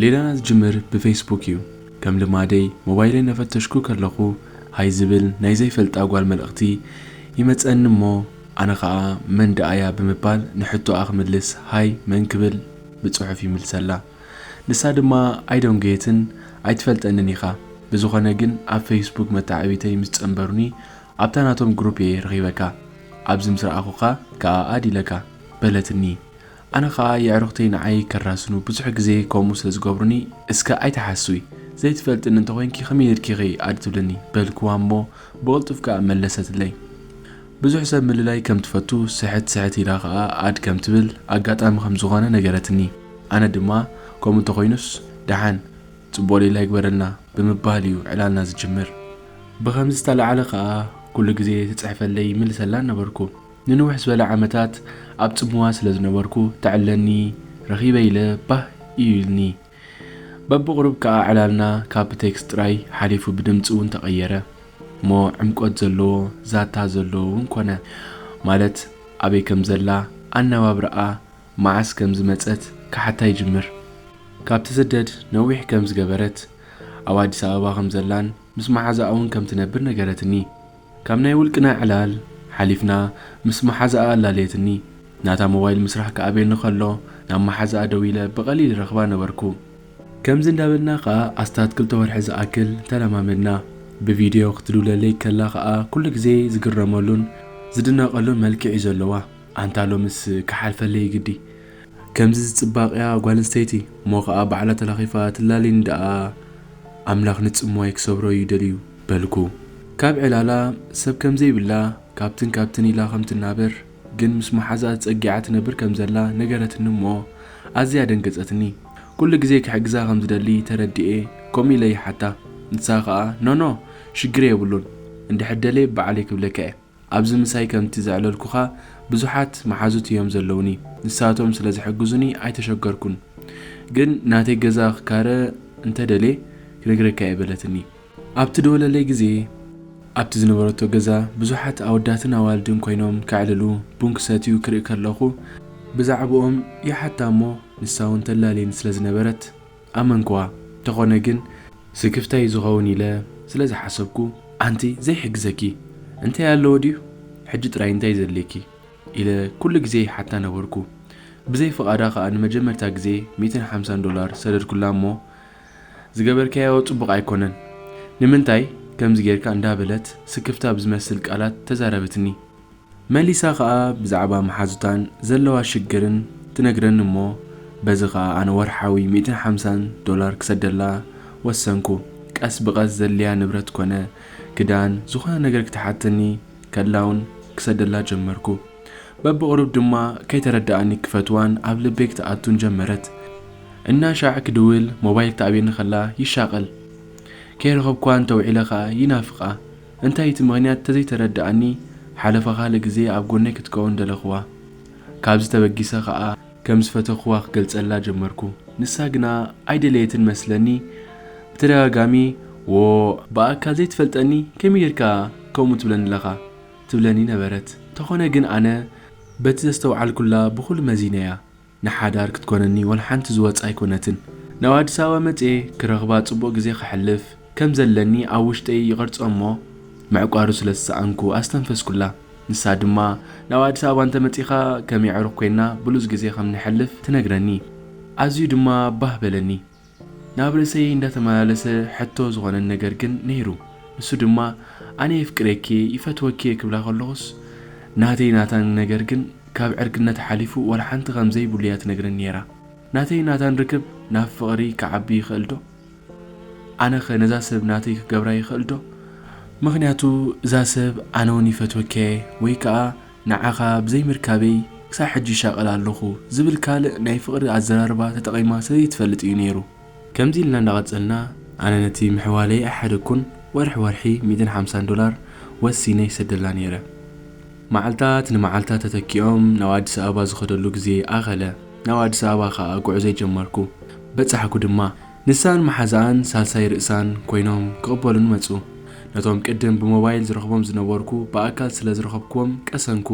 ሌላና ዝጅምር ብፌስቡክ እዩ። ከም ልማደይ ሞባይለይ ነፈተሽኩ ከለኹ፣ ሃይ ዝብል ናይ ዘይፈልጣ ጓል መልእኽቲ ይመጸኒ እሞ፣ ኣነ ኸኣ መን ደኣያ ብምባል ንሕቶኣ ክምልስ ሃይ መን ክብል ብጽሑፍ ይምልሰላ። ንሳ ድማ ኣይደንጎየትን ኣይትፈልጠንን ኢኻ። ብዝኾነ ግን ኣብ ፌስቡክ መተዓቢተይ ምስ ጸንበሩኒ ኣብታ ናቶም ግሩፕ እየ ረኺበካ። ኣብዚ ምስ ረኣኹኻ ከኣ ኣድ ኢለካ በለትኒ። ኣነ ኸኣ የዕሩኽተይ ንዓይ ከራስኑ ብዙሕ ግዜ ከምኡ ስለ ዝገብሩኒ፣ እስከ ኣይትሓስዊ፣ ዘይትፈልጥኒ እንተኾይንኪ ከመይ ኢልኪ ኢኺ ኣድ ትብልኒ በልክዋ እሞ ብቕልጡፍ ከኣ መለሰትለይ። ብዙሕ ሰብ ምልላይ ከም ትፈቱ ስሕት ስሕት ኢላ ኸኣ ኣድ ከም ትብል ኣጋጣሚ ከም ዝኾነ ነገረትኒ። ኣነ ድማ ከምኡ እንተኾይኑስ ደሓን ጽቡቕ ሌላ ይግበረልና ብምባል እዩ ዕላልና ዝጅምር። ብኸምዚ ዝተላዕለ ኸኣ ኩሉ ግዜ ትጽሕፈለይ ይምልሰላን ነበርኩ። ንንውሕ ዝበለ ዓመታት ኣብ ጽምዋ ስለ ዝነበርኩ ተዕለኒ ረኺበ ኢለ ባህ እዩ ኢልኒ። በብቕሩብ ከኣ ዕላልና ካብ ብቴክስት ጥራይ ሓሊፉ ብድምጺ እውን ተቐየረ። እሞ ዕምቆት ዘለዎ ዛታ ዘለዎ እውን ኮነ። ማለት ኣበይ ከም ዘላ፣ ኣነባብራኣ፣ መዓስ ከም ዝመጸት ክሓታ ይጅምር። ካብ ትስደድ ነዊሕ ከም ዝገበረት፣ ኣብ ኣዲስ ኣበባ ከም ዘላን ምስ መሓዛኣ እውን ከም ትነብር ነገረትኒ። ካብ ናይ ውልቅና ዕላል ሓሊፍና ምስ መሓዛኣ ኣላለየትኒ። ናታ ሞባይል ምስራሕ ክኣብየኒ ከሎ ናብ መሓዛኣ ደዊለ ብቐሊል ረኽባ ነበርኩ። ከምዚ እንዳበልና ኸኣ ኣስታት ክልተ ወርሒ ዝኣክል ተለማመድና። ብቪድዮ ክትድውለለይ ከላ ኸኣ ኩሉ ግዜ ዝግረመሉን ዝድነቐሉን መልክዕ እዩ ዘለዋ። ኣንታ ሎምስ ክሓልፈለይ ግዲ። ከምዚ ዝጽባቕያ ጓል ኣንስተይቲ እሞ ኸኣ ባዕላ ተለኺፋ ትላሊን ደኣ ኣምላኽ ንጽምዋይ ክሰብሮ እዩ ደልዩ በልኩ። ካብ ዕላላ ሰብ ከም ዘይብላ ካብትን ካብትን ኢላ ከም ትናበር ግን ምስ መሓዛ ጸጊዓ ትነብር ከም ዘላ ነገረትኒ እሞ ኣዝያ ደንገጸትኒ። ኩሉ ግዜ ክሕግዛ ከም ዝደሊ ተረዲኤ ከምኡ ኢለ ይሓታ። ንሳ ኸኣ ኖኖ ሽግር የብሉን እንድሕር ደልየ ባዕለይ ክብለካ እየ። ኣብዚ ምሳይ ከምቲ ዘዕለልኩኻ ብዙሓት መሓዙት እዮም ዘለውኒ። ንሳቶም ስለ ዝሕግዙኒ ኣይተሸገርኩን። ግን ናተይ ገዛ ክካረ እንተደልየ ክነግረካ እየ በለትኒ። ኣብ ትደወለለይ ግዜ ኣብቲ ዝነበረቶ ገዛ ብዙሓት ኣወዳትን ኣዋልድን ኮይኖም ከዕልሉ ቡን ክሰትዩ ክርኢ ከለኹ ብዛዕብኦም ይሓታ እሞ ንሳ እውን ተላልየኒ ስለ ዝነበረት ኣመንክዋ። እንተኾነ ግን ስክፍታይ ዝኸውን ኢለ ስለ ዝሓሰብኩ ኣንቲ ዘይሕግዘኪ እንታይ ኣለዎ ድዩ? ሕጂ ጥራይ እንታይ ዘድልየኪ? ኢለ ኩሉ ግዜ ይሓታ ነበርኩ። ብዘይ ፍቓዳ ከኣ ንመጀመርታ ግዜ ሚእትን ሓምሳን ዶላር ሰደድኩላ እሞ ዝገበርካዮ ጽቡቕ ኣይኮነን። ንምንታይ ከምዚ ጌርካ እንዳበለት ስክፍታ ብዝመስል ቃላት ተዛረበትኒ። መሊሳ ከኣ ብዛዕባ መሓዙታን ዘለዋ ሽግርን ትነግረኒ እሞ በዚ ከኣ ኣነ ወርሓዊ ሚእትን ሓምሳን ዶላር ክሰደላ ወሰንኩ። ቀስ ብቐስ ዘድልያ ንብረት ኮነ ክዳን ዝኾነ ነገር ክትሓተኒ ከላውን ክሰደላ ጀመርኩ። በብቕሩብ ድማ ከይተረድኣኒ ክፈትዋን ኣብ ልበይ ክትኣቱን ጀመረት። እናሻዕ ክድውል ሞባይል ክትኣብየኒ ከላ ይሻቐል። ከይረኸብኳ እንተውዒለ ኸኣ ይናፍቓ። እንታይ እቲ ምኽንያት ተዘይተረድኣኒ ሓለፋ ካልእ ግዜ ኣብ ጎነይ ክትከውን ደለኽዋ። ካብዚ ተበጊሰ ኸኣ ከም ዝፈተኽዋ ክገልጸላ ጀመርኩ። ንሳ ግና ኣይደለየትን መስለኒ። ብተደጋጋሚ ዎ ብኣካል ዘይትፈልጠኒ ከመይ ጌርካ ከምኡ ትብለኒ ኣለኻ? ትብለኒ ነበረት። እንተኾነ ግን ኣነ በቲ ዘስተውዓልኩላ ብኹሉ መዚነያ። ንሓዳር ክትኮነኒ ወላ ሓንቲ ዝወጽ ኣይኮነትን። ናብ ኣዲስ ኣበባ መጽየ ክረኽባ ጽቡቕ ግዜ ከሕልፍ ከም ዘለኒ ኣብ ውሽጠይ ይቐርጾ እሞ ምዕቋሩ ስለ ዝሰኣንኩ ኣስተንፈስኩላ። ንሳ ድማ ናብ ኣዲስ ኣበባ እንተመጺኻ ከም የዕሩኽ ኮይና ብሉጽ ግዜ ከም ንሕልፍ ትነግረኒ። ኣዝዩ ድማ ባህ በለኒ። ናብ ርእሰይ እንዳተመላለሰ ሕቶ ዝኾነን ነገር ግን ነይሩ። ንሱ ድማ ኣነ የፍቅረኪ እየ፣ ይፈትወኪ እየ ክብላ ከለኹስ ናተይ ናታን ነገር ግን ካብ ዕርክነት ሓሊፉ ዋላ ሓንቲ ከም ዘይብሉ እያ ትነግረኒ ነይራ። ናተይ ናታን ርክብ ናብ ፍቕሪ ክዓቢ ይኽእል ዶ? ኣነኸ ነዛ ሰብ ናተይ ክገብራ ይኽእል ዶ? ምኽንያቱ እዛ ሰብ ኣነ እውን ይፈትወኪ እየ ወይ ከኣ ንዓኻ ብዘይ ምርካበይ ክሳብ ሕጂ ይሻቐል ኣለኹ ዝብል ካልእ ናይ ፍቕሪ ኣዘራርባ ተጠቒማ ስለዘይትፈልጥ እዩ ነይሩ። ከምዚ ኢልና እንዳቐጸልና ኣነ ነቲ ምሕዋለይ ኣይሓደግኩን። ወርሒ ወርሒ ሚእትን ሓምሳን ዶላር ወሲነ ይሰደላ ነይረ። መዓልታት ንመዓልታት ተተኪኦም ናብ ኣዲስ ኣበባ ዝኸደሉ ግዜ ኣኸለ። ናብ ኣዲስ ኣበባ ከኣ ጉዕዞይ ጀመርኩ። በጻሕኩ ድማ። ንሳን መሓዛኣን ሳልሳይ ርእሳን ኮይኖም ክቕበሉኒ መጹ። ነቶም ቅድም ብሞባይል ዝረኽቦም ዝነበርኩ ብኣካል ስለ ዝረኸብኩዎም ቀሰንኩ።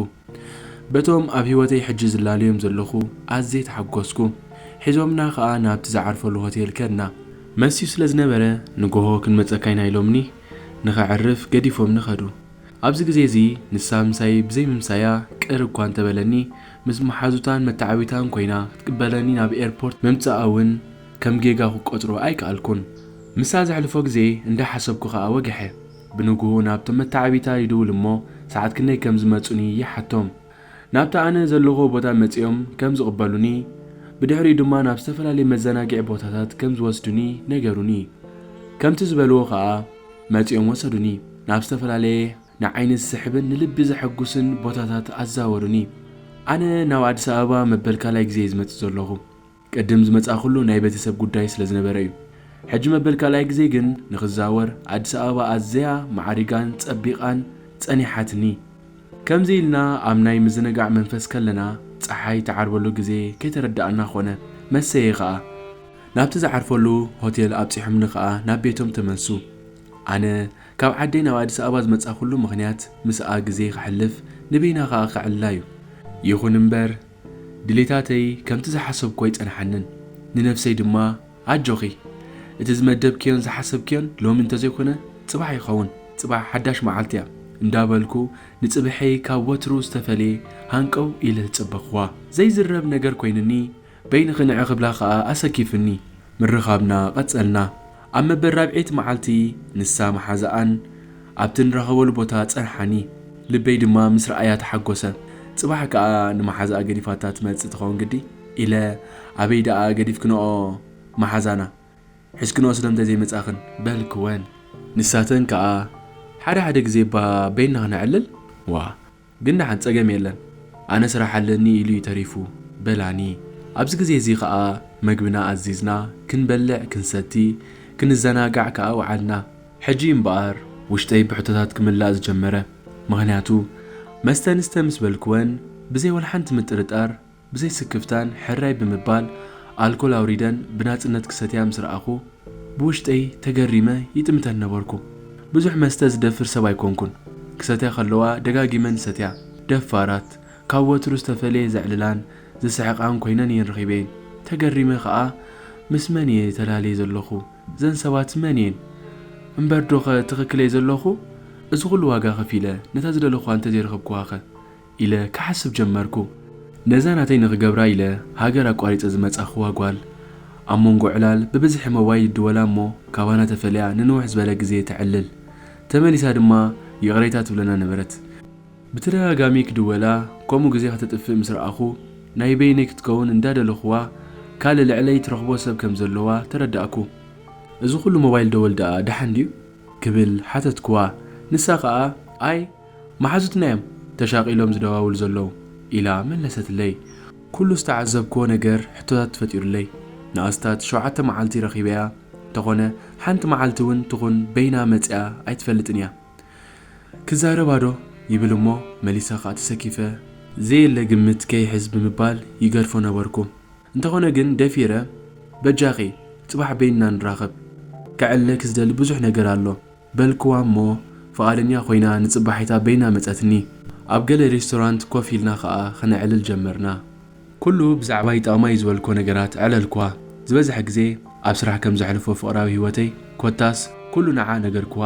በቶም ኣብ ህይወተይ ሕጂ ዝላለዮም ዘለኹ ኣዝየ ተሓጎስኩ። ሒዞምና ከኣ ናብቲ ዝዓርፈሉ ሆቴል ከድና። መስዩ ስለ ዝነበረ፣ "ንጎሆ ክንመጸካ ኢና" ኢሎምኒ። ንኸዕርፍ ገዲፎምኒ ኸዱ። ኣብዚ ግዜ እዚ ንሳ ምሳይ ብዘይ ምምሳያ ቅር እኳ እንተበለኒ፣ ምስ መሓዙታን መተዓቢታን ኮይና ክትቅበለኒ ናብ ኤርፖርት ምምጻኣ እውን ከም ጌጋ ክቆጽሮ ኣይከኣልኩን። ምሳ ዘሕልፎ ግዜ እንዳሓሰብኩ ከኣ ወግሐ። ብንግሁ ናብቶም መተዓቢታ ይድውል እሞ ሰዓት ክንደይ ከም ዝመጹኒ ይሓቶም። ናብቲ ኣነ ዘለኹ ቦታ መጺኦም ከም ዝቕበሉኒ፣ ብድሕሪኡ ድማ ናብ ዝተፈላለየ መዘናግዒ ቦታታት ከም ዝወስዱኒ ነገሩኒ። ከምቲ ዝበልዎ ከኣ መጺኦም ወሰዱኒ። ናብ ዝተፈላለየ ንዓይኒ ዝስሕብን ንልቢ ዘሐጉስን ቦታታት ኣዛወሩኒ። ኣነ ናብ ኣዲስ ኣበባ መበል ካልኣይ ግዜ እየ ዝመጽእ ዘለኹ። ቅድም ዝመጻእኩሉ ናይ ቤተሰብ ጉዳይ ስለ ዝነበረ እዩ። ሕጂ መበል ካልኣይ ግዜ ግን ንኽዛወር ኣዲስ ኣበባ ኣዝያ ማዕሪጋን ጸቢቓን ጸኒሓትኒ። ከምዚ ኢልና ኣብ ናይ ምዝንጋዕ መንፈስ ከለና፣ ጸሓይ ትዓርበሉ ግዜ ከይተረዳኣና ኾነ። መሰየ ኸኣ። ናብቲ ዝዓርፈሉ ሆቴል ኣብጺሖምኒ ኸኣ ናብ ቤቶም ተመልሱ። ኣነ ካብ ዓደይ ናብ ኣዲስ ኣበባ ዝመጻእኩሉ ምኽንያት ምስኣ ግዜ ከሕልፍ፣ ንበይና ኸኣ ከዕልላ እዩ። ይኹን እምበር፣ ድሌታተይ ከምቲ ዝሓሰብኩ ኣይጸንሓንን። ንነፍሰይ ድማ፣ "ኣጆኺ፣ እቲ ዝመደብክዮን ዝሓሰብክዮን ሎሚ እንተዘይኮነ፣ ጽባሕ ይኸውን። ጽባሕ ሓዳሽ መዓልቲ እያ" እንዳበልኩ፣ ንጽብሐይ ካብ ወትሩ ዝተፈልየ ሃንቀው ኢለ ዝጸበኽዋ። ዘይዝረብ ነገር ኮይኑኒ፣ በይንኺ ንዒ ክብላ ኸኣ ኣሰኪፍኒ። ምርኻብና ቀጸልና። ኣብ መበል ራብዐይቲ መዓልቲ ንሳ መሓዛኣን ኣብቲ ንራኸበሉ ቦታ ጸንሓኒ። ልበይ ድማ ምስ ረኣያ ተሓጎሰ። ጽባሕ ከኣ ንመሓዛኣ ገዲፋታ ትመጽእ ትኸውን ግዲ ኢለ፣ "ኣበይ ደኣ ገዲፍክንኦ መሓዛና? ሒዝክንኦ ስለምንታይ ዘይመጻኽን?" በልክወን። ንሳተን ከኣ፣ "ሓደ ሓደ ግዜ እባ በይንና ክነዕልል?" "ዋ፣ ግን ደሓን ጸገም የለን፣ ኣነ ስራሕ ኣለኒ" ኢሉ እዩ ተሪፉ በላኒ። ኣብዚ ግዜ እዚ ኸኣ መግብና ኣዚዝና፣ ክንበልዕ፣ ክንሰቲ፣ ክንዘናጋዕ ከኣ ወዓልና። ሕጂ እምበኣር ውሽጠይ ብሕቶታት ክምላእ ዝጀመረ። ምኽንያቱ መስተ ንስተ ምስ በልክወን፣ ብዘይ ወላ ሓንቲ ምጥርጣር፣ ብዘይ ስክፍታን ሕራይ ብምባል ኣልኮል ኣውሪደን ብናጽነት ክሰትያ ምስ ረኣኹ፣ ብውሽጠይ ተገሪመ ይጥምተን ነበርኩ። ብዙሕ መስተ ዝደፍር ሰብ ኣይኮንኩን። ክሰትያ ከለዋ ደጋጊመን ይሰትያ። ደፋራት፣ ካብ ወትሩ ዝተፈለየ ዘዕልላን ዝስሕቓን ኮይነን እየን ረኺበየን። ተገሪመ ኸኣ፣ "ምስ መን እየ ተላልየ ዘለኹ? ዘን ሰባት መን እየን? እምበርዶኸ ትኽክል እየ ዘለኹ? እዚ ኹሉ ዋጋ ከፊለ፣ ነታ ዝደለኹዋ እንተዘይረኸብኩዋኸ?" ኢለ ክሓስብ ጀመርኩ። ነዛ ናተይ ንኽገብራ ኢለ ሃገር ኣቋሪጸ ዝመጻኹዋ ጓል፣ ኣብ መንጎ ዕላል ብብዝሒ ሞባይል ይድወላ እሞ፣ ካባና ተፈልያ ንንውሕ ዝበለ ግዜ ተዕልል። ተመሊሳ ድማ ይቕሬታ ትብለና ነበረት። ብተደጋጋሚ ክድወላ፣ ከምኡ ግዜ ከተጥፍእ ምስ ረኣኹ፣ ናይ በይነይ ክትከውን እንዳደለኹዋ፣ ካልእ ልዕለይ ትረኽቦ ሰብ ከም ዘለዋ ተረዳእኩ። "እዚ ኹሉ ሞባይል ደወል ደኣ ደሓን ድዩ?" ክብል ሓተትኩዋ። ንሳ ኸኣ፣ "ኣይ፣ መሓዙትና እዮም፣ ተሻቒሎም ዝደዋውሉ ዘለዉ" ኢላ መለሰትለይ። ኩሉ ዝተዓዘብክዎ ነገር ሕቶታት ፈጢሩለይ። ንኣስታት ሸውዓተ መዓልቲ ረኺበያ፣ እንተኾነ ሓንቲ መዓልቲ እውን ትኹን በይና መጺኣ ኣይትፈልጥን እያ። "ክዛረባ ዶ?" ይብል እሞ መሊሰ ኸኣ ተሰኪፈ፣ ዘየለ ግምት ከይሕዝ ብምባል ይገድፎ ነበርኩ። እንተኾነ ግን ደፊረ፣ "በጃኺ፣ ጽባሕ በይንና ንራኸብ። ከዕልለኪ ዝደሊ ብዙሕ ነገር ኣሎ" በልክዋ እሞ፣ ፍቓደኛ ኮይና ንጽባሒታ በይና መጸትኒ። ኣብ ገለ ሬስቶራንት ኮፍ ኢልና ኸኣ ከነዕልል ጀመርና። ኩሉ ብዛዕባ ይጠቕማ እዩ ዝበልክዎ ነገራት ኣዕለልክዋ። ዝበዝሐ ግዜ ኣብ ስራሕ ከም ዘሕልፎ ፍቕራዊ ህይወተይ፣ ኮታስ ኩሉ ንዓ ነገርክዋ።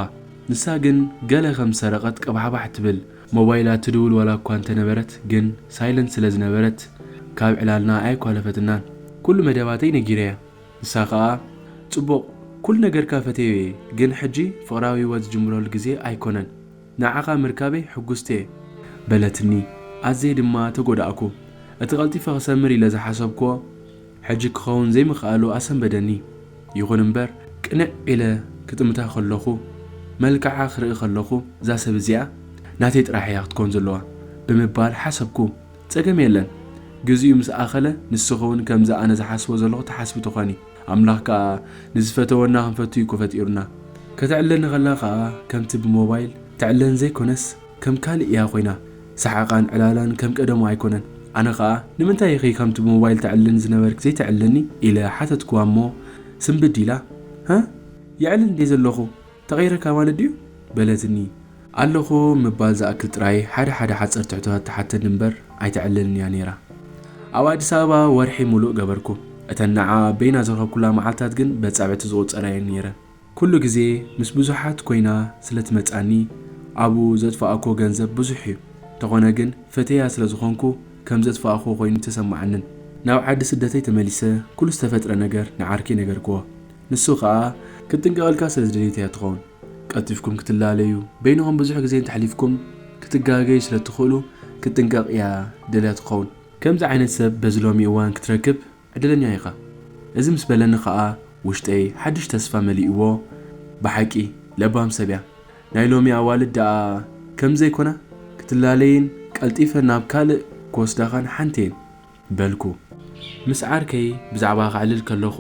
ንሳ ግን ገለ ከም ዝሰረቐት ቀባሕባሕ ትብል። ሞባይላ ትድውል ዋላ እኳ እንተነበረት፣ ግን ሳይለንት ስለ ዝነበረት፣ ካብ ዕላልና ኣይኳለፈትናን። ኩሉ መደባተይ ነጊረያ። ንሳ ኸኣ፣ "ጽቡቕ፣ ኩሉ ነገርካ ፈትየዮ እየ፣ ግን ሕጂ ፍቕራዊ ህይወት ዝጅምረሉ ግዜ ኣይኮነን። ንዓኻ ምርካበይ ሕጉስቲ እየ" በለትኒ። ኣዝየ ድማ ተጎዳእኩ። እቲ ቀልጢፈ ክሰምር ኢለ ዝሓሰብክዎ፣ ሕጂ ክኸውን ዘይምኽኣሉ ኣሰንበደኒ። ይኹን እምበር፣ ቅንዕ ኢለ ክጥምታ ከለኹ፣ መልክዓ ክርኢ ከለኹ፣ "እዛ ሰብ እዚኣ ናተይ ጥራሕ እያ ክትኮን ዘለዋ" ብምባል ሓሰብኩ። "ጸገም የለን፣ ግዚኡ ምስ ኣኸለ፣ ንስኺ እውን ከምዚ ኣነ ዝሓስቦ ዘለኹ ትሓስቢ ትኾኒ። ኣምላኽ ከኣ ንዝፈተወና ክንፈቱ እዩ እኮ ፈጢሩና። ከተዕልለኒ ከላ ከኣ ከምቲ ብሞባይል ተዕልለኒ ዘይኮነስ፣ ከም ካልእ እያ ኮይና፣ ሰሓቓን ዕላላን ከም ቀደሙ ኣይኮነን። ኣነ ከኣ፣ 'ንምንታይ ኢኺ ከምቲ ብሞባይል ተዕልለኒ ዝነበርኪ ዘይተዕልለኒ?' ኢለ ሓተትክዋ እሞ፣ ስንብድ ኢላ፣ 'ሃ? የዕልል እንድየ ዘለኹ፣ ተቐይረካ ማለት ድዩ?' በለትኒ። ኣለኹ ምባል ዝኣክል ጥራይ ሓደ ሓደ ሓጸርቲ ሕቶታት ትሓተኒ እምበር ኣይተዕልለንን እያ ነይራ። ኣብ ኣዲስ ኣበባ ወርሒ ሙሉእ ገበርኩ። እተን ንዓ በይና ዝረኸብኩላ መዓልታት ግን በጻብዕቲ ዝቑጸራ እየን ነይረን። ኩሉ ግዜ ምስ ብዙሓት ኮይና ስለ ትመጻኒ ኣብኡ ዘጥፋእኮ ገንዘብ ብዙሕ እዩ። እንተኾነ ግን ፈተያ ስለ ዝኾንኩ ከም ዘጥፋእኮ ኮይኑ ተሰማዓንን። ናብ ዓዲ ስደተይ ተመሊሰ ኩሉ ዝተፈጥረ ነገር ንዓርከይ ነገርክዎ። ንሱ ኸኣ ክትጥንቀቐልካ ስለ ዝደልየት እያ ትኸውን። ቀልጢፍኩም ክትላለዩ በይንኹም ብዙሕ ግዜ እንተሕሊፍኩም ክትጋገዩ ስለ ትኽእሉ ክትጥንቀቕ እያ ደልያ ትኸውን። ከምዚ ዓይነት ሰብ በዚ ሎሚ እዋን ክትረክብ ዕድለኛ ኢኻ። እዚ ምስ በለኒ ኸኣ ውሽጠይ ሓድሽ ተስፋ መሊእዎ። ብሓቂ ለባም ሰብ እያ። ናይ ሎሚ ኣዋልድ ደኣ ከም ዘይኮና ክትላለይን ቀልጢፈ ናብ ካልእ ክወስዳኻን ሓንቲ እየን በልኩ። ምስ ዓርከይ ብዛዕባ ከዕልል ከለኹ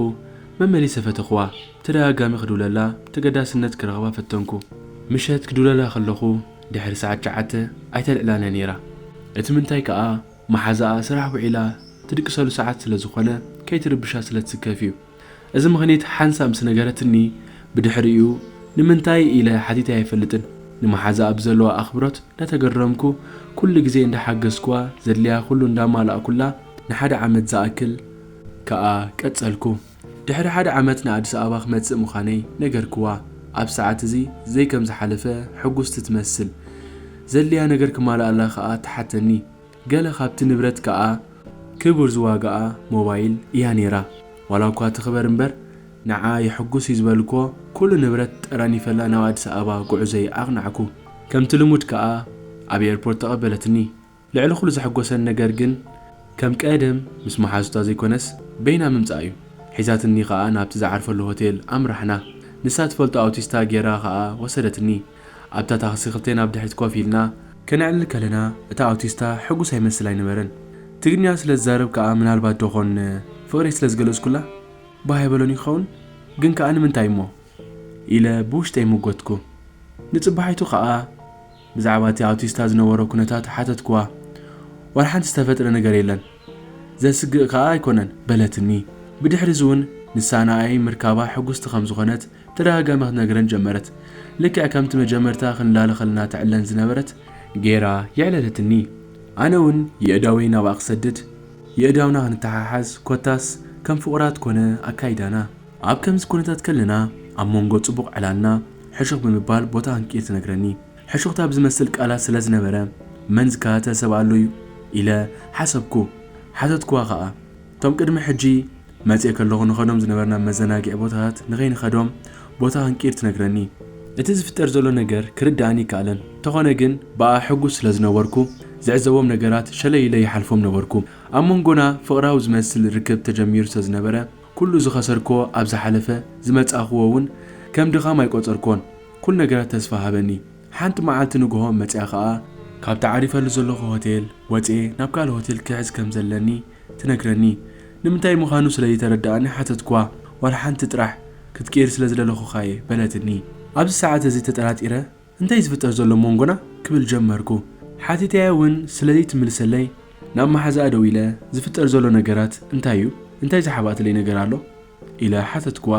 መመሊሰ ፈተኽዋ። ብተደጋጋሚ ክድውለላ ብተገዳስነት ክረኽባ ፈተንኩ። ምሸት ክድውለላ ከለኹ ድሕሪ ሰዓት ትሽዓተ ኣይተልዕላነ ነይራ። እቲ ምንታይ ከኣ መሓዛኣ ስራሕ ውዒላ ትድቅሰሉ ሰዓት ስለ ዝኾነ ከይትርብሻ ስለ ትስከፍ እዩ። እዚ ምኽኒት ሓንሳብ ምስ ነገረትኒ ብድሕሪኡ ንምንታይ ኢለ ሓቲተ ኣይፈልጥን። ንመሓዛኣ ብዘለዋ ኣኽብሮት እንዳተገረምኩ ኩሉ ግዜ እንዳሓገዝኩዋ ዘድልያ ኩሉ እንዳማላእኩላ ንሓደ ዓመት ዝኣክል ከኣ ቀጸልኩ። ድሕሪ ሓደ ዓመት ንኣዲስ ኣበባ ክመጽእ ምዃነይ ነገርክዋ። ኣብ ሰዓት እዚ ዘይከም ዝሓለፈ ሕጉስቲ ትመስል። ዘድልያ ነገር ክማልኣላ ከኣ ትሓተኒ። ገለ ካብቲ ንብረት ከኣ ክቡር ዝዋጋኣ ሞባይል እያ ነይራ። ዋላ እኳ ትኽበር እምበር ንዓ የሕጉስ እዩ ዝበልኮ ኩሉ ንብረት ጠራኒፈላ ናብ ኣዲስ ኣበባ ጉዕዞይ ኣቕናዕኩ። ከምቲ ልሙድ ከኣ ኣብ ኤርፖርት ተቐበለትኒ። ልዕሊ ኩሉ ዘሐጎሰን ነገር ግን ከም ቀደም ምስ መሓዙታ ዘይኮነስ በይና ምምጻእ እዩ። ሒዛትኒ ከኣ ናብቲ ዝዓርፈሉ ሆቴል ኣምራሕና። ንሳ ትፈልጦ ኣውቲስታ ጌራ ከኣ ወሰደትኒ። ኣብታ ታክሲ ክልቴና ብድሕሪት ኮፍ ኢልና ከነዕልል ከለና እታ ኣውቲስታ ሕጉስ ኣይመስል ኣይነበረን። ትግርኛ ስለ ዝዛረብ ከኣ ምናልባት ዶ ኾን ፍቕረይ ስለ ዝገለጽኩላ ባህ ኣይበሎን ይኸውን? ግን ከኣ ንምንታይ እሞ? ኢለ ብውሽጠይ መጎትኩ። ንጽባሒቱ ከኣ ብዛዕባ እቲ ኣውቲስታ ዝነበሮ ኩነታት ሓተትክዋ። ዋላ ሓንቲ ዝተፈጥረ ነገር የለን። ዘስግእ ከኣ ኣይኮነን በለትኒ። ብድሕሪ እዚ እውን ንሳ ንኣይ ምርካባ ሕጉስቲ ከም ዝኾነት ብተደጋጋሚ ክትነግረን ጀመረት። ልክዕ ከምቲ መጀመርታ ክንላለ ከለና ተዕለን ዝነበረት ጌራ የዕለለትኒ። ኣነ እውን የእዳወይ ናብኣ ክሰድድ፣ የእዳውና ክንተሓሓዝ፣ ኮታስ ከም ፍቑራት ኮነ ኣካይዳና። ኣብ ከምዚ ኩነታት ከለና ኣብ መንጎ ጽቡቕ ዕላልና ሕሹኽ ብምባል ቦታ ክንቅይር ትነግረኒ። ሕሹኽታ ብዝመስል ቃላት ስለ ዝነበረ መን ዝከታተል ሰብ ኣሎ እዩ ኢለ ሓሰብኩ። ሓተትክዋ ኸኣ። እቶም ቅድሚ ሕጂ መጽየ ከለኹ ንኸዶም ዝነበርና መዘናግዒ ቦታታት ንኸይንኸዶም ቦታ ክንቅይር ትነግረኒ። እቲ ዝፍጠር ዘሎ ነገር ክርድኣኒ ይከኣለን። እንተኾነ ግን ብኣ ሕጉስ ስለ ዝነበርኩ ዝዕዘቦም ነገራት ሸለል ኢለ ይሓልፎም ነበርኩ። ኣብ መንጎና ፍቕራዊ ዝመስል ርክብ ተጀሚሩ ስለ ዝነበረ ኩሉ ዝኸሰርክዎ ኣብ ዝሓለፈ ዝመጻእክዎ እውን ከም ድኻም ኣይቆጸርክዎን። ኩሉ ነገራት ተስፋ ሃበኒ። ሓንቲ መዓልቲ ንግሆ መጺኣ ኸኣ ካብቲ ዓሪፈሉ ዘለኹ ሆቴል ወጽየ ናብ ካልእ ሆቴል ክሕዝ ከም ዘለኒ ትነግረኒ። ንምንታይ ምዃኑ ስለ ዘይተረድኣኒ ሓተትክዋ። ዋላ ሓንቲ ጥራሕ ክትቅይር ስለ ዝደለኹኻ እየ በለትኒ። ኣብዚ ሰዓት እዚ ተጠራጢረ እንታይ ዝፍጠር ዘሎ መንጎና ክብል ጀመርኩ። ሓቲተያ እውን ስለ ዘይትምልሰለይ ናብ መሓዛኣ ደዊለ ዝፍጠር ዘሎ ነገራት እንታይ እዩ? እንታይ ዝሓባእትለይ ነገር ኣሎ? ኢለ ሓተትክዋ።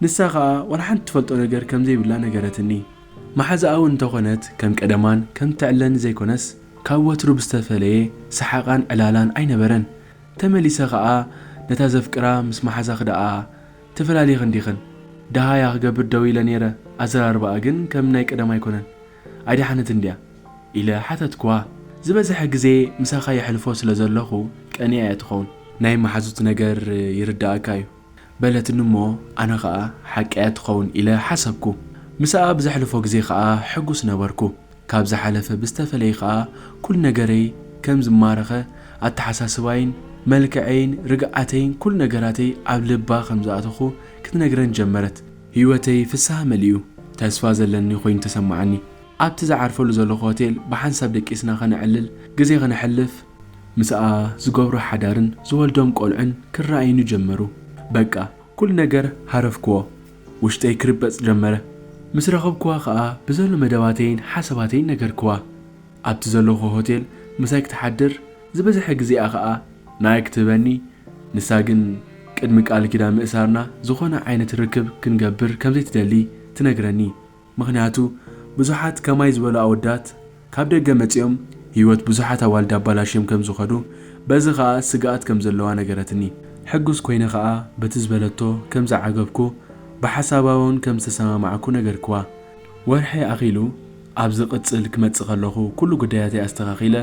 ንሳ ኸኣ ዋላ ሓንቲ ትፈልጦ ነገር ከም ዘይብላ ነገረትኒ። መሓዛኣ እውን እንተኾነት ከም ቀደማን ከም ትዕለኒ ዘይኮነስ ካብ ወትሩ ብዝተፈለየ ሰሓቓን ዕላላን ኣይነበረን። ተመሊሰ ኸኣ ነታ ዘፍቅራ ምስ መሓዛኺ ደኣ ተፈላሊኽን ዲኽን? ደሃያ ክገብር ደዊለ ነይረ፣ ኣዘራርባኣ ግን ከም ናይ ቀደም ኣይኮነን። ኣይደሓነትን ድያ? ኢለ ሓተትክዋ። ዝበዝሐ ግዜ ምሳኻ የሕልፎ ስለ ዘለኹ ቀንያ እያ ትኸውን። ናይ መሓዙት ነገር ይርድኣካ እዩ። በለትኒ እሞ ኣነ ኸኣ ሓቂ እያ ትኸውን ኢለ ሓሰብኩ። ምስኣ ብዘሕልፎ ግዜ ኸኣ ሕጉስ ነበርኩ። ካብ ዝሓለፈ ብዝተፈለየ ኸኣ ኩሉ ነገረይ ከም ዝማረኸ፣ ኣተሓሳስባይን መልክዐይን ርግዓተይን ኩሉ ነገራተይ ኣብ ልባ ከም ዝኣተኹ ክትነግረን ጀመረት። ህይወተይ ፍስሃ መሊኡ፣ ተስፋ ዘለኒ ኮይኑ ተሰማዓኒ። ኣብቲ ዝዓርፈሉ ዘለኹ ሆቴል ብሓንሳብ ደቂስና ከነዕልል፣ ግዜ ከነሕልፍ፣ ምስኣ ዝገብሮ ሓዳርን ዝወልዶም ቆልዑን ክረኣዩኒ ጀመሩ። በቃ ኩሉ ነገር ሃረፍክዎ። ውሽጠይ ክርበጽ ጀመረ። ምስ ረኸብክዋ ኸኣ ብዘሎ መደባተይን ሓሳባተይን ነገርክዋ። ኣብቲ ዘለኹ ሆቴል ምሳይ ክትሓድር ዝበዝሐ ግዜኣ ኸኣ ንኣይ ክትህበኒ፣ ንሳ ግን ቅድሚ ቃል ኪዳን ምእሳርና ዝኾነ ዓይነት ርክብ ክንገብር ከም ዘይትደሊ ትነግረኒ። ምኽንያቱ ብዙሓት ከማይ ዝበሉ ኣወዳት ካብ ደገ መጺኦም ህይወት ብዙሓት ኣዋልድ ኣባላሽዮም ከም ዝኸዱ፣ በዚ ኸኣ ስግኣት ከም ዘለዋ ነገረትኒ። ሕጉስ ኮይነ ኸኣ በቲ ዝበለቶ ከም ዝዓገብኩ፣ ብሓሳባ እውን ከም ዝተሰማማዕኩ ነገርክዋ። ወርሒ ኣኺሉ ኣብ ዝቕጽል ክመጽእ ከለኹ ኩሉ ጉዳያተይ ኣስተኻኺለ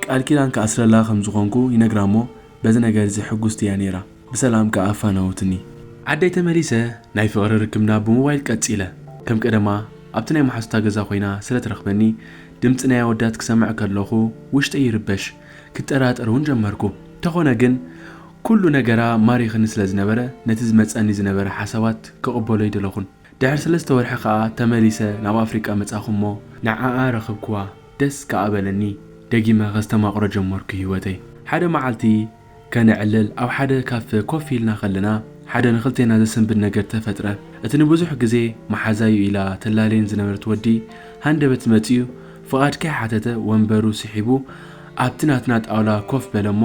ቃል ኪዳን ክኣስረላ ከም ዝኾንኩ ይነግራ እሞ በዚ ነገር እዚ ሕጉስቲ እያ ነይራ። ብሰላም ከኣ ኣፋነወትኒ። ዓደይ ተመሊሰ ናይ ፍቕሪ ርክብና ብሞባይል ቀጺለ። ከም ቀደማ ኣብቲ ናይ መሓዙታ ገዛ ኮይና ስለ ትረኽበኒ ድምጺ ናይ ኣወዳት ክሰምዕ ከለኹ ውሽጠይ ይርበሽ፣ ክጠራጠር እውን ጀመርኩ። እንተኾነ ግን ኩሉ ነገራ ማሪኽኒ ስለ ዝነበረ ነቲ ዝመጸኒ ዝነበረ ሓሳባት ክቕበሎ ኣይደለኹን። ድሕሪ ሰለስተ ወርሒ ከኣ ተመሊሰ ናብ ኣፍሪቃ መጻኹ እሞ ንዓኣ ረኽብክዋ። ደስ ከኣ በለኒ። ደጊመ ከስተማቕሮ ጀመርኩ ህይወተይ። ሓደ መዓልቲ ከነዕልል ኣብ ሓደ ካፈ ኮፍ ኢልና ከለና ሓደ ንኽልቴና ዘሰንብድ ነገር ተፈጥረ። እቲ ንብዙሕ ግዜ መሓዛዩ ኢላ ተላልየን ዝነበረት ወዲ ሃንደበት መጺኡ ፍቓድ ከይሓተተ ወንበሩ ስሒቡ ኣብቲ ናትና ጣውላ ኮፍ በለ እሞ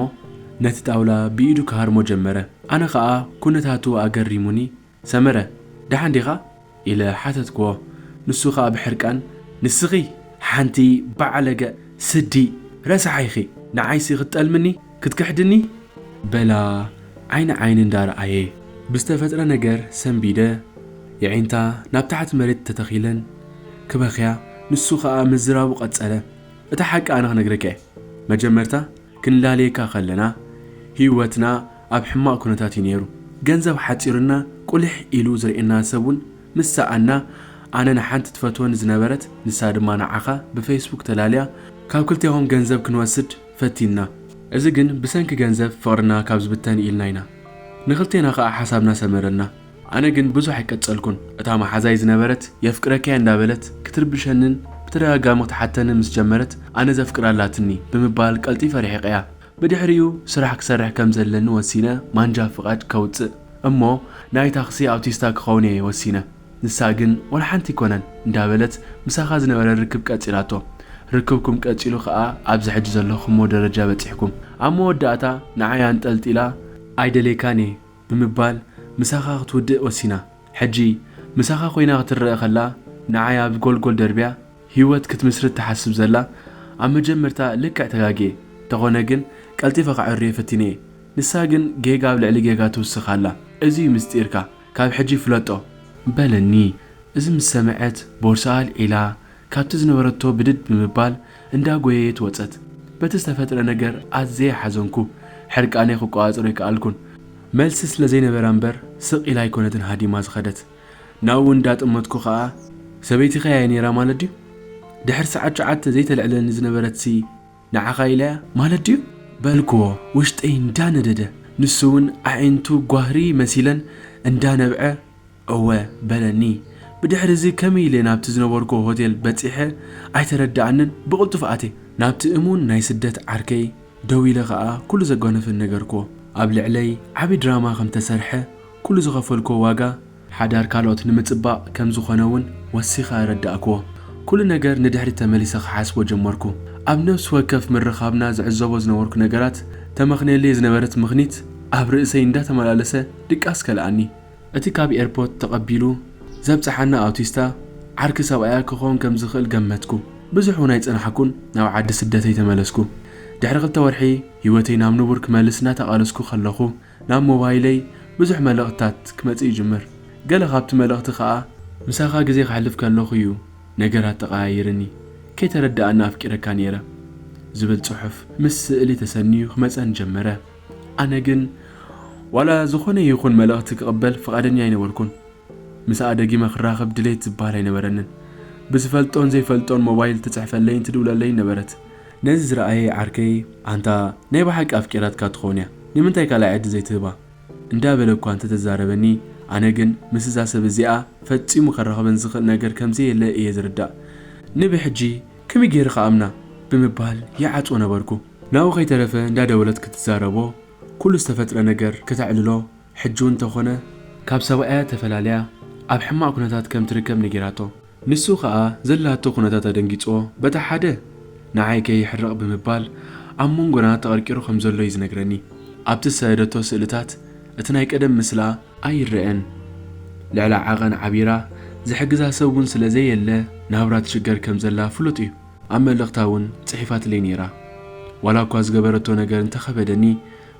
ነቲ ጣውላ ብኢዱ ክሃርሞ ጀመረ። ኣነ ኸኣ ኩነታቱ ኣገሪሙኒ ሰመረ፣ ደሓን ዲኻ? ኢለ ሓተትክዎ። ንሱ ኸኣ ብሕርቃን፣ ንስኺ ሓንቲ ባዕለገ ስዲ ረሳሕ ኢኺ፣ ንዓይሲ ክትጠልምኒ ክትክሕድኒ? በላ ዓይኒ ዓይኒ እንዳረኣየ። ብዝተፈጥረ ነገር ሰንቢደ የዒንታ ናብ ታሕቲ መሬት ተተኺለን ክበኽያ፣ ንሱ ኸኣ ምዝራቡ ቀጸለ። እታ ሓቂ ኣነ ክነግረካ እየ። መጀመርታ ክንላለየካ ከለና ህይወትና ኣብ ሕማቕ ኩነታት እዩ ነይሩ። ገንዘብ ሓጺሩና ቁልሕ ኢሉ ዝርእየና ሰብ እውን ምስ ሰኣና ኣነ ንሓንቲ ትፈትወኒ ዝነበረት ንሳ ድማ ንዓኻ ብፌስቡክ ተላልያ ካብ ክልቴኹም ገንዘብ ክንወስድ ፈቲንና። እዚ ግን ብሰንኪ ገንዘብ ፍቕርና ካብ ዝብተን ኢልና ኢና። ንኽልቴና ኸኣ ሓሳብና ሰመረና። ኣነ ግን ብዙሕ ኣይቀጸልኩን። እታ መሓዛይ ዝነበረት የፍቅረካየ እንዳበለት ክትርብሸንን ብተደጋጋሚ ክትሓተንን ምስ ጀመረት ኣነ ዘፍቅራ ኣላትኒ ብምባል ቀልጢፈ ርሒቐያ። ብድሕሪኡ ስራሕ ክሰርሕ ከም ዘለኒ ወሲነ ማንጃ ፍቓድ ከውጽእ እሞ ናይ ታክሲ ኣውቲስታ ክኸውን እየ ወሲነ። ንሳ ግን ወላ ሓንቲ ኣይኮነን እንዳበለት ምሳኻ ዝነበረ ርክብ ቀጺላቶ። ርክብኩም ቀጺሉ ኸኣ ኣብዚ ሕጂ ዘለኹሞ ደረጃ በጺሕኩም። ኣብ መወዳእታ ንዓይ ኣንጠልጢላ ኣይደልየካን እየ ብምባል ምሳኻ ክትውድእ ወሲና። ሕጂ ምሳኻ ኮይና ክትረኣ ከላ ንዓይ ኣብ ጎልጎል ደርብያ ህይወት ክትምስርት ትሓስብ ዘላ ኣብ መጀመርታ ልክዕ ተጋግየ። እንተኾነ ግን ቀልጢፈ ከዐርዮ ፈቲነ እየ። ንሳ ግን ጌጋ ኣብ ልዕሊ ጌጋ ትውስኽ ኣላ። እዚ እዩ ምስጢርካ፣ ካብ ሕጂ ፍለጦ። በለኒ። እዚ ምስ ሰምዐት ቦርስኣ ኣልዒላ ካብቲ ዝነበረቶ ብድድ ብምባል እንዳጎየየት ወጸት። በቲ ዝተፈጥረ ነገር ኣዝየ ሓዘንኩ። ሕርቃነይ ክቆጻጸሮ ኣይከኣልኩን። መልሲ ስለ ዘይነበራ እምበር ስቕ ኢላ ኣይኮነትን ሃዲማ ዝኸደት። ናብኡ እንዳጠመትኩ ኸኣ ሰበይትኻ እያ ነይራ ማለት ድዩ? ድሕሪ ሰዓት ትሽዓተ ዘይተልዕለኒ ዝነበረትሲ ንዓኻ ኢላ እያ ማለት ድዩ? በልክዎ ውሽጠይ እንዳነደደ። ንሱ እውን ኣዒንቱ ጓህሪ መሲለን እንዳነብዐ እወ በለኒ። ብድሕሪ እዚ ከመይ ኢለ ናብቲ ዝነበርኩዎ ሆቴል በጺሐ ኣይተረድኣንን። ብቕልጡፍ ኣትየ ናብቲ እሙን ናይ ስደት ዓርከይ ደው ኢለ ኸኣ ኩሉ ዘጓነፈኒ ነገርክዎ። ኣብ ልዕለይ ዓቢ ድራማ ከም ተሰርሐ፣ ኩሉ ዝኸፈልክዎ ዋጋ ሓዳር ካልኦት ንምጽባቕ ከም ዝኾነ እውን ወሲኸ ኣረዳእክዎ። ኩሉ ነገር ንድሕሪት ተመሊሰ ክሓስቦ ጀመርኩ። ኣብ ነፍሲ ወከፍ ምርኻብና ዝዕዘቦ ዝነበርኩ ነገራት ተመኽንየለይ ዝነበረት ምኽኒት ኣብ ርእሰይ እንዳተመላለሰ ድቃስ ከልኣኒ። እቲ ካብ ኤርፖርት ተቐቢሉ ዘብጽሓና ኣውቲስታ ዓርኪ ሰብኣያ ክኸውን ከም ዝኽእል ገመትኩ። ብዙሕ እውን ኣይጸናሕኩን ናብ ዓዲ ስደተይ ተመለስኩ። ድሕሪ ክልተ ወርሒ ህይወተይ ናብ ንቡር ክመልስ እናተቓለስኩ ከለኹ ናብ ሞባይለይ ብዙሕ መልእኽትታት ክመጽእ ይጅምር። ገለ ካብቲ መልእኽቲ ኸኣ ምሳኻ ግዜ ከሕልፍ ከለኹ እዩ ነገራት ተቐያይርኒ። ከይተረድኣኒ ኣፍቂረካ ነይረ ዝብል ጽሑፍ ምስ ስእሊ ተሰንዩ ክመጸኒ ጀመረ። ኣነ ግን ዋላ ዝኾነ ይኹን መልእኽቲ ክቕበል ፍቓደኛ ኣይነበርኩን። ምስኣ ደጊመ ክራኸብ ድሌት ዝበሃል ኣይነበረንን። ብዝፈልጦን ዘይፈልጦን ሞባይል ትጽሕፈለይን ትድውለለይን ነበረት። ነዚ ዝረኣየ ዓርከይ ኣንታ ናይ ብሓቂ ኣፍቂራትካ ትኸውን እያ፣ ንምንታይ ካልኣይ ዕድል ዘይትህባ? እንዳበለ እኳ እንተተዛረበኒ ኣነ ግን ምስ እዛ ሰብ እዚኣ ፈጺሙ ከራኽበን ዝኽእል ነገር ከም ዘየለ እየ ዝርዳእ። ንብሕጂ ከመይ ገይረ ክኣምና? ብምባል ይዓጽዎ ነበርኩ። ናብኡ ከይተረፈ እንዳደወለት ክትዛረቦ ኩሉ ዝተፈጥረ ነገር ክተዕልሎ ሕጂ እውን እንተኾነ ካብ ሰብኣያ ተፈላልያ ኣብ ሕማቕ ኩነታት ከም ትርከብ ነጊራቶ። ንሱ ኸኣ ዘላቶ ኩነታት ኣደንጊጽዎ በታ ሓደ ንዓይ ከይሕረቕ ብምባል ኣብ መንጎና ተቐርቂሩ ከም ዘሎ እዩ ዝነግረኒ። ኣብቲ ዝሰደደቶ ስእልታት እቲ ናይ ቀደም ምስላ ኣይረኣን። ልዕሊ ዓቐን ዓቢራ ዝሕግዛ ሰብ እውን ስለ ዘየለ ናብራ ትሽገር ከም ዘላ ፍሉጥ እዩ። ኣብ መልእኽታ እውን ጽሒፋትለይ ነይራ። ዋላ እኳ ዝገበረቶ ነገር እንተኸበደኒ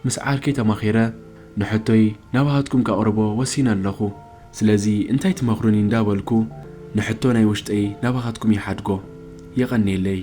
ምስ ዓርከይ ተማኺረ ንሕቶይ ናባኻትኩም ከቕርቦ ወሲነ ኣለኹ። ስለዚ እንታይ ትመኽሩኒ እንዳበልኩ ንሕቶ ናይ ውሽጠይ ናባኻትኩም ይሓድጎ። የቐንየለይ።